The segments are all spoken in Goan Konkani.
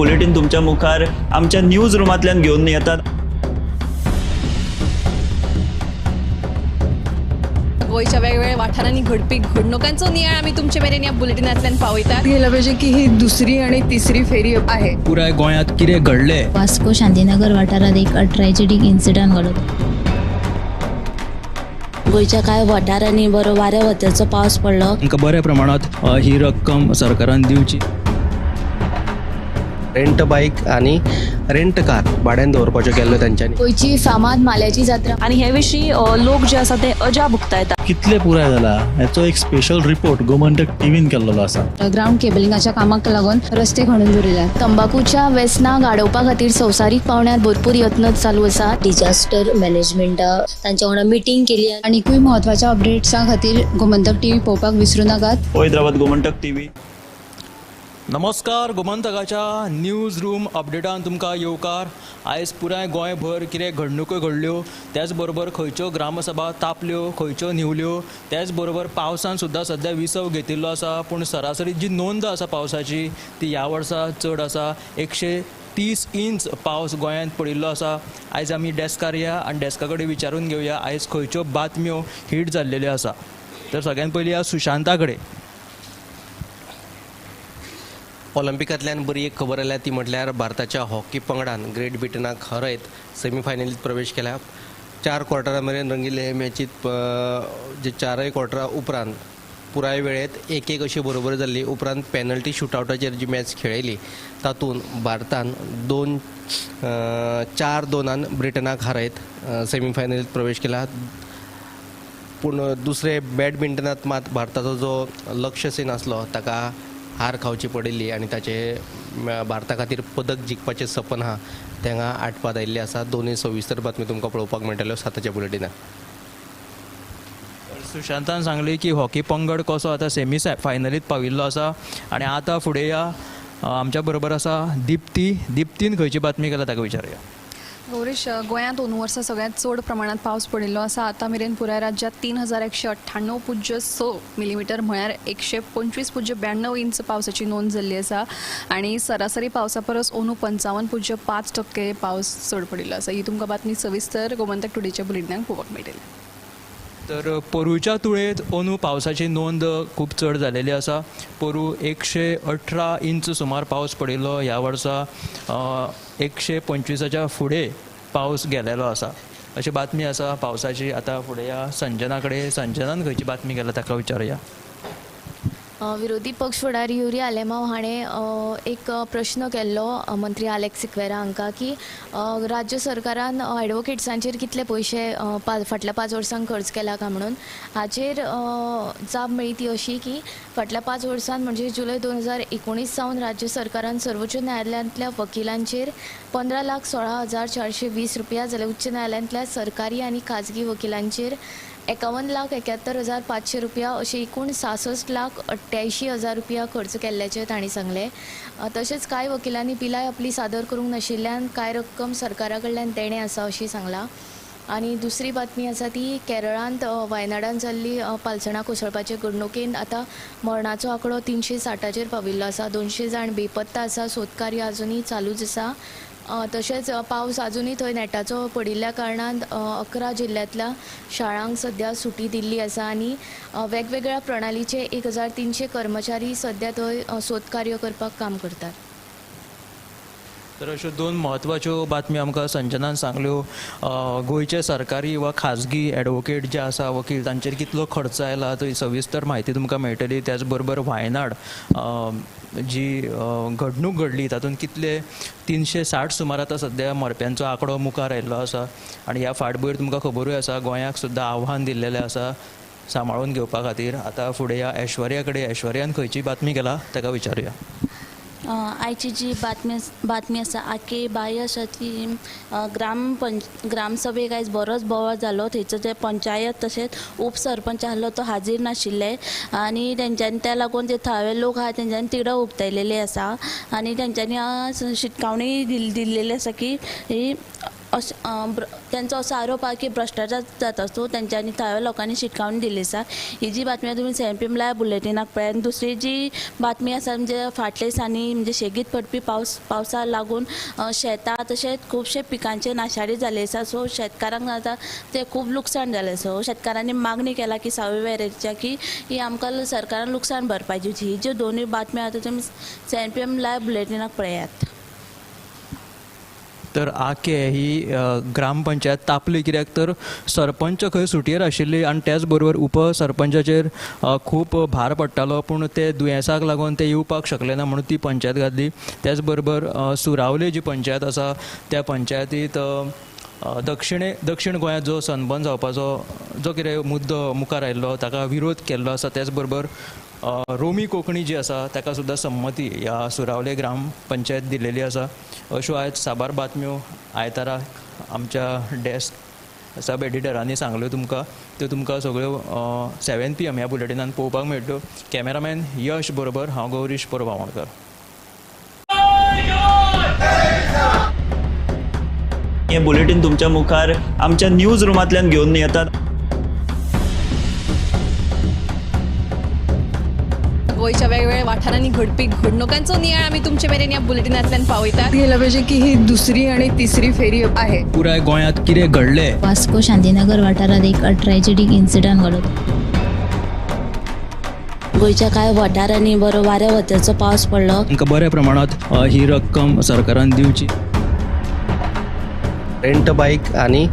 बुलेटीन तुमच्या मुखार आमच्या न्यूज रुमांतल्यान घेवन येतात. गोंयच्या वेगवेगळ्या वाठारांनी घडपी घडणुकांचो नियाळ आमी तुमचे मेरेन ह्या बुलेटिनांतल्यान पावयतात. गेला पाहिजे की ही दुसरी आणि तिसरी फेरी आहे. पुराय गोंयांत कितें घडलें. वास्को शांतीनगर वाठारात एक ट्रॅजेडीक इन्सिडंट घडलो. गोंयच्या कांय वाठारांनी बरो वाऱ्या वताचो पावस पडलो. तांकां बऱ्या प्रमाणांत ही रक्कम सरकारान दिवची. रेंट बायक आनी रेंट कार भाड्यान दवरपाच्यो केल्ल्यो तेंच्यांनी. गोंयची फामाद माल्याची जात्रा आनी हे विशीं लोक जे आसा ते अजाप उक्तायता. कितले पुराय जाला हेचो एक स्पेशल रिपोर्ट गोमंतक टीव्हीन केल्लो आसा. ग्रावंड केबलिंगाच्या कामाक लागून रस्ते खणून दवरिल्यात. तंबाकूच्या वेसनाक आडोवपा खातीर संवसारीक पावंड्यार भरपूर यत्न चालू आसात. डिजास्टर मॅनेजमेंटा तांच्या वांगडा मिटींग केली. आनीकूय म्हत्वाच्या अपडेट्सां खातीर गोमंतक टीव्ही पळोवपाक विसरूं नाकात. पळयत रावात गोमंतक टीव्ही. नमस्कार, गोमंतकाच्या न्यूज रूम अपडेटान तुमकां येवकार. आयज पुराय गोंयभर कितें घडणुको घडल्यो, त्याच बरोबर खंयच्यो ग्रामसभा तापल्यो, खंयच्यो न्हिवल्यो, त्याच बरोबर पावसान सुद्दां सद्या विसव घेतिल्लो आसा. पूण सरासरी जी नोंद आसा पावसाची ती ह्या वर्सा चड आसा. 130 इंच पावस गोंयांत पडिल्लो आसा. आयज आमी डेस्कार या आनी डेस्का कडेन विचारून घेवया आयज खंयच्यो बातम्यो हीट जाल्लेल्यो आसा. तर सगळ्यात पयलीं या सुशांता कडेन. ऑलिम्पिकांतल्यान बरी एक खबर आयल्या ती म्हटल्यार भारताच्या हॉकी पंगडान ग्रेट ब्रिटनाक हरयत सेमीफायनलीत प्रवेश केला. 4 क्वॉर्टरा मेरेन रंगिल्ले हे मॅचीत जे 4 क्वॉर्टरा उपरांत पुराय वेळेत 1-1 अशी बरोबर जाल्ली. उपरांत पेनल्टी शुटआवटाचेर जी मॅच खेळयली तातूंत भारतान 4-2 ब्रिटनाक हरयत सेमीफायनलीत प्रवेश केला. पूण दुसरे बॅडमिंटनांत मात भारताचो जो लक्ष्य सेन आसलो ताका हार खावची पडिल्ली आनी ताचे भारता खातीर पदक जिखपाचें सपन आहा तेंगा आटपात आयिल्लें आसा. दोनूय सविस्तर बातमी तुमकां पळोवपाक मेळटल्यो 7च्या बुलेटिनात. सुशांतान सांगलें की हॉकी पंगड कसो आतां सेमी फायनलीत पाविल्लो आसा. आनी आतां फुडें या आमच्या बरोबर आसा दिप्ती. दिप्तीन खंयची बातमी केला ताका विचारुया. गौरीश, गोंयांत अंदू वर्सा सगळ्यांत चड प्रमाणांत पावस पडिल्लो आसा. आतां मेरेन पुराय राज्यांत 3198.6 मिलीमिटर म्हळ्यार 125.92 इंच पावसाची नोंद जाल्ली आसा आनी सरासरी पावसा परस अंदू 55.5% पावस चड पडिल्लो आसा. ही तुमकां बातमी सविस्तर गोमंतक टुडेच्या बुलेटिनाक पळोवपाक मेळटली. तर पोरूच्या तुळेंत अंदू पावसाची नोंद खूब चड जालेली आसा. पोरू 118 इंच सुमार पावस पडिल्लो. ह्या वर्सा 125च्या फुडें पावस गेलेलो आसा अशी बातमी आसा पावसाची. आतां फुडें या संजना कडेन. संजनान खंयची बातमी केला ताका विचारुया. विरोधी पक्ष फुडारी युरी आलेमाव हाणें एक प्रश्न केल्लो मंत्री आलेक्स सिक्वेरा हांकां की राज्य सरकारान एडवोकेट्सांचेर कितले पयशे फाटल्या 5 वर्सांक खर्च केला काय म्हणून. हाचेर जाप मेळ्ळी ती अशी की फाटल्या 5 वर्सांत म्हणजे जुलय 2019 सावन राज्य सरकारान सर्वोच्च न्यायालयांतल्या वकिलांचेर 15,16,420 रुपया जाल्यार उच्च न्यायालयांतल्या सरकारी आनी खाजगी वकिलांचेर 51,71,500 रुपया अशे एकूण 66,88,000 रुपया खर्च केल्ल्याचें तांणी सांगलें. तशेंच कांय वकिलांनी बिलाय आपली सादर करूंक नाशिल्ल्यान कांय रक्कम सरकारा कडल्यान देणें आसा अशी सांगलां. आनी दुसरी बातमी आसा ती केरळांत वायनाडान जाल्ली पालसणां कोसळपाचे घडणुकेन आतां मरणाचो आंकडो 360चेर पाविल्लो आसा. 200 जाण बेपत्ता आसा. सोदकार्य आजुनूय चालूच आसा. तशेंच पावस आजुनूय थंय नेटाचो पडिल्ल्या कारणान 11 जिल्ल्यांतल्या शाळांक सद्या सुटी दिल्ली आसा आनी वेगवेगळ्या प्रणालीचे 1300 कर्मचारी सद्या थंय सोदकार्य करपाक काम करतात. तर अश्यो 2 म्हत्वाच्यो बातम्यो आमकां संजनान सांगल्यो. गोंयचे सरकारी वा खाजगी एडवोकेट जे आसा वकील तांचेर कितलो खर्च आयला तो सविस्तर म्हायती तुमकां मेळटली. त्याच बरोबर वायनाड जी घडणूक घडली तातूंत कितले 360 सुमार आतां सद्या मरप्यांचो आंकडो मुखार आयिल्लो आसा. आनी ह्या फाटभुंयेर तुमकां खबरूय आसा गोंयाक सुद्दां आव्हान दिल्लेलें आसा सांबाळून घेवपा खातीर. आतां फुडें ह्या ऐश्वर्या कडेन. ऐश्वर्यान खंयची बातमी केला ताका विचारुया. आयची जी बातमी आसा आके बाय आसा ती ग्रामसभेक आयज बरोच बोवाळ जालो. थंयचो जे पंचायत तशेंच उपसरपंच आहलो तो हाजीर नाशिल्ले आनी तेंच्यांनी त्या लागून जे थळावे लोक आहा तेंच्यांनी तिडक उक्तायलेली आसा आनी तेंच्यांनी शिटकावणी दिल्लेली आसा की ही अशें तेंचो असो आरोप आहा की भ्रश्टाचार जाता. सो तेंच्यांनी थळाव्या लोकांनी शिटकावणी दिल्ली आसा. ही जी बातमी तुमी 7 PM live बुलेटिनाक पळयात. आनी दुसरी जी बातमी आसा म्हणजे फाटल्या दिसांनी म्हणजे शेगीत पडपी पावसा लागून शेतां तशेंच खुबशे पिकांचे नाशाडी जाल्ले आसा. सो शेतकारांक आतां ते खूब लुकसाण जालें. सो शेतकारांनी मागणी केला की सावयवेरेच्या की ही आमकां सरकारान लुकसाण भरपाय दिवची. ही ज्यो दोनूय बातम्यो आतां तुमी 7 PM live बुलेटिनाक पळयात. तर आके ही ग्रामपंचायत तापली कित्याक तर सरपंच खंय सुटयेर आशिल्ली आनी त्याच बरोबर उपसरपंचाचेर खूब भार पडटालो, पूण ते दुयेंसाक लागून ते येवपाक शकले ना म्हणून ती पंचायत घातली. त्याच बरोबर सुरावली जी पंचायत आसा त्या पंचायतीत दक्षिण गोंयांत जो सनबर्न जावपाचो जो कितें मुद्दो मुखार आयिल्लो ताका विरोध केल्लो आसा. त्याच बरोबर रोमी कोंकणी जी आसा ताका सुद्दां संमती ह्या सुरावले ग्रामपंचायत दिलेली आसा. अश्यो आयज साबार बातम्यो आयतारा आमच्या डेस्क सब एडिटरांनी सांगल्यो तुमकां, त्यो तुमकां सगळ्यो 7 PM ह्या बुलेटिनान पळोवपाक मेळट्यो. कॅमेरामॅन यश बरोबर हांव गौरीश परब आमोणकर. हें बुलेटीन तुमच्या मुखार आमच्या न्यूज रुमांतल्यान घेवन येतात. गोंयच्या वेगवेगळ्या वाठारांनी घडपी घडणुकांचो नियाळ आमी तुमचे मेरेन ह्या बुलेटिनांतल्यान पावयतात. गेला पाहिजे की ही दुसरी आणि तिसरी फेरी आहे. पुराय गोंयांत कितें घडलें, वास्को शांतीनगर वाठारांत एक ट्रॅजेडीक इन्सिडंट घडलो. गोंयच्या कांय वाठारांनी बरो वाऱ्या वताचो पावस पडलो. तांकां बऱ्या प्रमाणांत ही रक्कम सरकारान दिवची. रेंट बायक आनी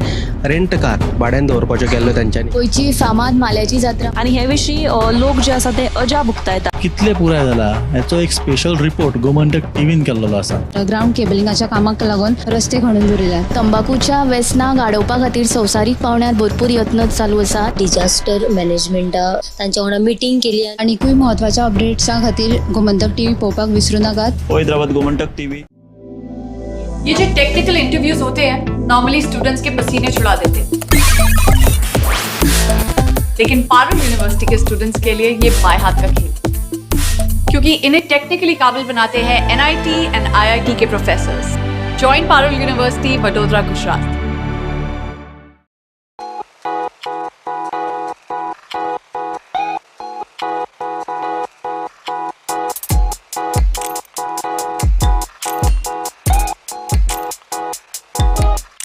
रेंट कार भाड्यान दवरपाच्यो केल्ल्यो तेंच्यांनी. गोंयची फामाद माल्याची जात्रा आनी हे विशीं लोक जे आसा ते अजाप उक्तायतात. कितले पुराय जाला हेचो एक स्पेशल रिपोर्ट गोमंतक टीव्हीन केल्लो आसा. ग्रावंड केबलिंगाच्या कामाक लागून रस्ते खणून दवरिल्यात. तंबाकूच्या वेसनाक आडोवपा खातीर संवसारीक पावंड्यार भरपूर यत्न चालू आसात. डिजास्टर मॅनेजमेंटा तांच्या वांगडा मिटींग केली. आनीकूय म्हत्वाच्या अपडेट्सां खातीर गोमंतक टीव्ही पळोवपाक विसरूं नाकात. हैदराबाद गोमंतक टीव्ही. ये जो टेक्निकल इंटरव्यूज होते हैं नॉर्मली स्टूडेंट्स के पसीने छुड़ा देते, लेकिन Parul university K students K लिए ये बाएं हाथ का खेल, क्योंकि इन्हें टेक्निकली काबिल बनाते हैं NIT and IIT K professors. Join Parul university, Vadodara, Gujarat.